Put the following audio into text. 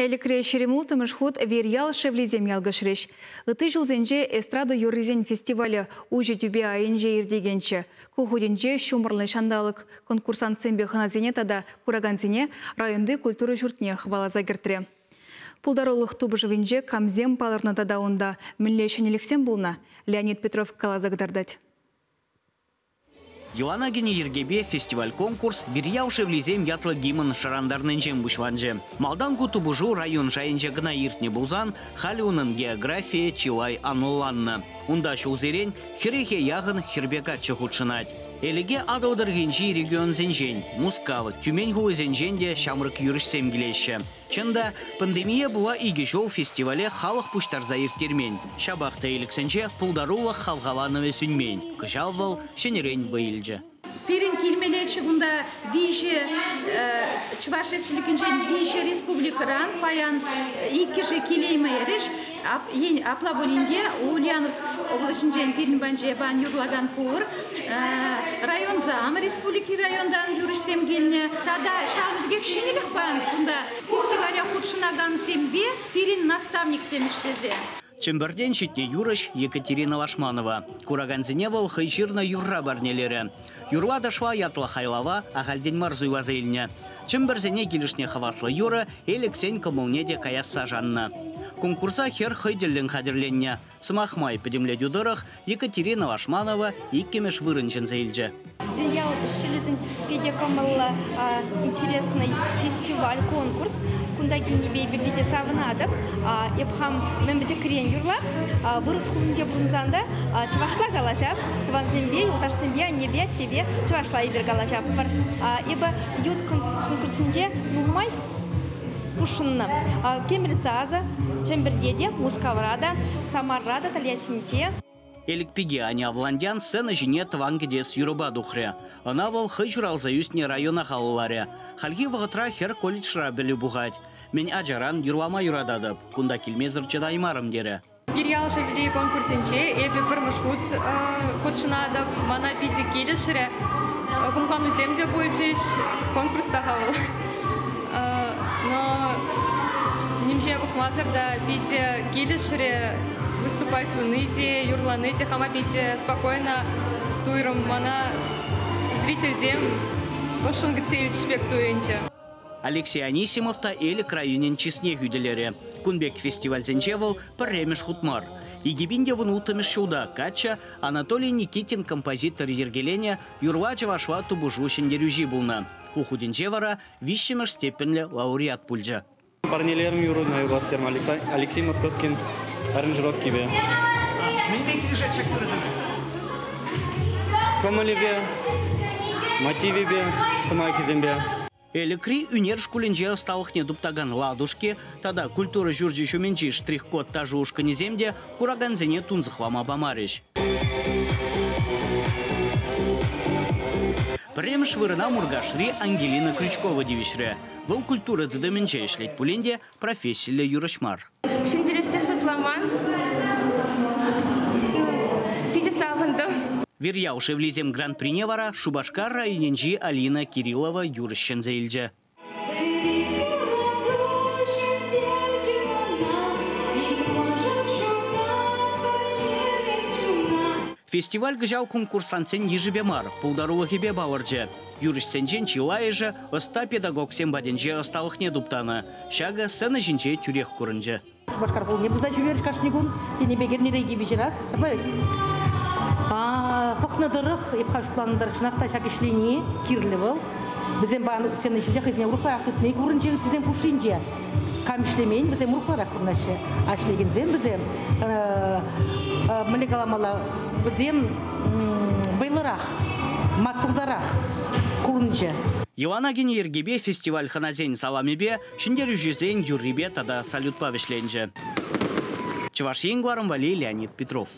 Элӗкре 26-мӗш хут Вирьял шевлисем ялкӑшрӗҫ. Ытти ҫулсенче эстрада юррисен фестивалӗ уҫӑ тӳпе айӗнче иртекенччӗ. Ку хутӗнче ҫумӑрлӑ ҫанталӑк конкурсантсемпе хӑнасене тата куракансене районти культура ҫуртне хӑваласа кӗртрӗ. Пултарулӑх тупӑшӑвӗнче камсем палӑрнӑ тата унта мӗнле ҫӗнӗлӗхсем пулнӑ? Леонид Петров каласа кӑтартать. Йӑлана кӗнӗ йӗркепе фестиваль-конкурс «Вирьял шевлисем» ятлӑ гимн шӑрантарнинчен пуҫланчӗ. Малтан ку тупӑшу район шайӗнче кӑна иртнӗ пулсан, халӗ унӑн географийӗ чылай анлӑланнӑ. Унта ҫулсерен хӗрӗхе яхӑн хӗрпе каччӑ хутшӑнать. Элӗке Атӑл тӑрӑхӗнчи регионсенчен, Мускав, Тюмень хулисенчен те ҫамрӑк юрӑҫсем килеҫҫӗ. Чӑн та, пандемие пула икӗ ҫул фестивале халӑх пуҫтарса ирттермен. Ҫапах та Элӗксенче пултарулӑх хавхаланӑвӗ сӳнмен. Кӑҫал вӑл ҫӗнӗрен вӑй илчӗ. Пирӗн килмеллеччӗ кунта виҫӗ Чӑваш Республикинчен виҫӗ республикӑран паян иккӗшӗ килеймерӗҫ. Апла пулин те Ульяновск облаҫӗнчен пирӗн панче пан юрлакан пур. Районсам, республики районтан юрӑҫсем килнӗ. Тата ҫавӑн пекех ҫӗнӗлӗх пан кунта фестивале хутшӑнакансемпе пирӗн наставниксем ӗҫлесе. Чӗмпӗртен ҫитнӗ юрӑҫ Екатерина Лашманова. Куракансене вӑл хӑй ҫырнӑ юрра парнелерӗ. Юрла ташла ятлӑ хайлава ахальтен мар суйласа илнӗ. Чӗмпӗрсене килӗшнӗ хаваслӑ юрӑ Элӗксен кӑмӑлне те каясса шаннӑ. Конкурса хӗр хӑй тӗллӗн хатӗрленнӗ. Сӑмах май, пӗтӗмлетӳ тӑрӑх, Екатерина Лашманова иккӗмӗш вырӑн ҫӗнсе илчӗ. Вирьял шӗлӗсен питӗ кӑмӑллӑ, интересный фестиваль, конкурс. Кунта килнипе эпир питӗ савӑнатӑп. Эп хам мӗн пӗчӗкрен юрлап. Вырӑс хулинче пурӑнсан та чӑвашла калаҫап. Тӑвансемпе, юлташсемпе, аннепе, аттепе чӑвашла эпир калаҫатпӑр. Эпӗ ют конкурссенче нумай хутшӑннӑ. Кӗмӗл сасӑ Чӗмпӗрте те, Мускавра та, Самарра та, Тольяттинче. Элӗк пики Аня Авландян сцена ҫине тӑван кӗтес юрӑпа тухрӗ. Ӑна вӑл хӑй ҫуралса ӳснӗ района халалларӗ. Хальхи вӑхӑтра хӗр колледжра пӗлӳ пухать. Мӗн ачаран юрлама юрататӑп, кунта килмесӗр чӑтаймарӑм терӗ. Вирьял шевли конкурсӗнче эпӗ пӗрмӗш хут хутшӑнатӑп. Мана питӗ килӗшрӗ. Хумханусем те пулчӗҫ. Конкурс та-ха вӑл. Но нимҫе пӑхмасӑр та питӗ килӗшрӗ. Выступать туни те, юрлани те хама питӗ спокойно туйрӑм. Мана зрительсем ӑшшӑн кӗтсе илчӗҫ пек туйӑнчӗ. Алексей Анисимов та Элӗк районӗн чысне хӳтӗлерӗ. Кун пек фестивальсенче вӑл пӗрремӗш хут мар. 2016 ҫулта каччӑ Анатолий Никитин композитор йӗркеленӗ Юрла чӑвашла тупӑшу ҫӗнтерӳҫи пулнӑ. Ку хутӗнче вара виҫҫӗмӗш степеньлӗ лауреат пулчӗ. Парнелерӗм юрӑна юрлас терӗм Алексей Московскин аранжировкипе. Мӗнпе килӗшет ҫак юрӑсене? Кӑмӑлӗпе, мотивӗпе, сӑмахӗсемпе. Элӗкри ӳнер шкулӗнче ӑсталӑхне туптакан Ладушки тата культура ҫурчӗ ҫумӗнчи штрих-код ташӑ ушкӑнӗсем те куракансене тунсӑхлама памарӗҫ. Пӗрремӗш вырӑна Муркашри Ангелина Крючкова тивӗҫрӗ. Вӑл культура тытӑмӗнче ӗҫлет пулин те профессиллӗ юрӑҫ мар. Ҫӗнтерессе шутламан. Питӗ савӑнтӑм. Вирьял шевлисем гран-прине вара Шупашкар районӗнчи Алина Кириллова юрӑҫ ҫӗнсе илчӗ. Фестиваль кӑҫал конкурсантсен йышӗпе мар, пултарулӑхӗпе палӑрчӗ. Юрӑҫсенчен чылайӑшӗ ӑста педагогсем патӗнче ӑсталӑхне туптанӑ. Ҫакӑ сцена ҫинче тӳрех курӑнчӗ. Шупашкар хулине пырса ҫӳрерӗҫ кашни кун. Тенӗ пек эрнере икӗ раз. Ҫапла вӗт. Пӑхнӑ тӑрӑх, эп халь шутланӑ тӑрӑх, чӑнах та ҫак ӗҫлени кирлӗ вӑл. Вӗсем сцена ҫинче хӑйсене урӑхларах тытни курӑнчӗ ыттисем хушшинче. Кам ӗҫлемен, вӗсем урӑхларах курӑнаҫҫӗ. А ӗҫлекенсем вӗсем, мӗнле каламалла, вӗсем вӑйлӑрах, маттуртарах курӑнчӗ. Йӑлана кӗнӗ йӗркепе фестиваль хӑнасен саламӗпе, ҫӗнтерӳҫӗсен юррипе тата салютпа вӗҫленчӗ. Чӑваш Ен кӑларӑм валли Леонид Петров.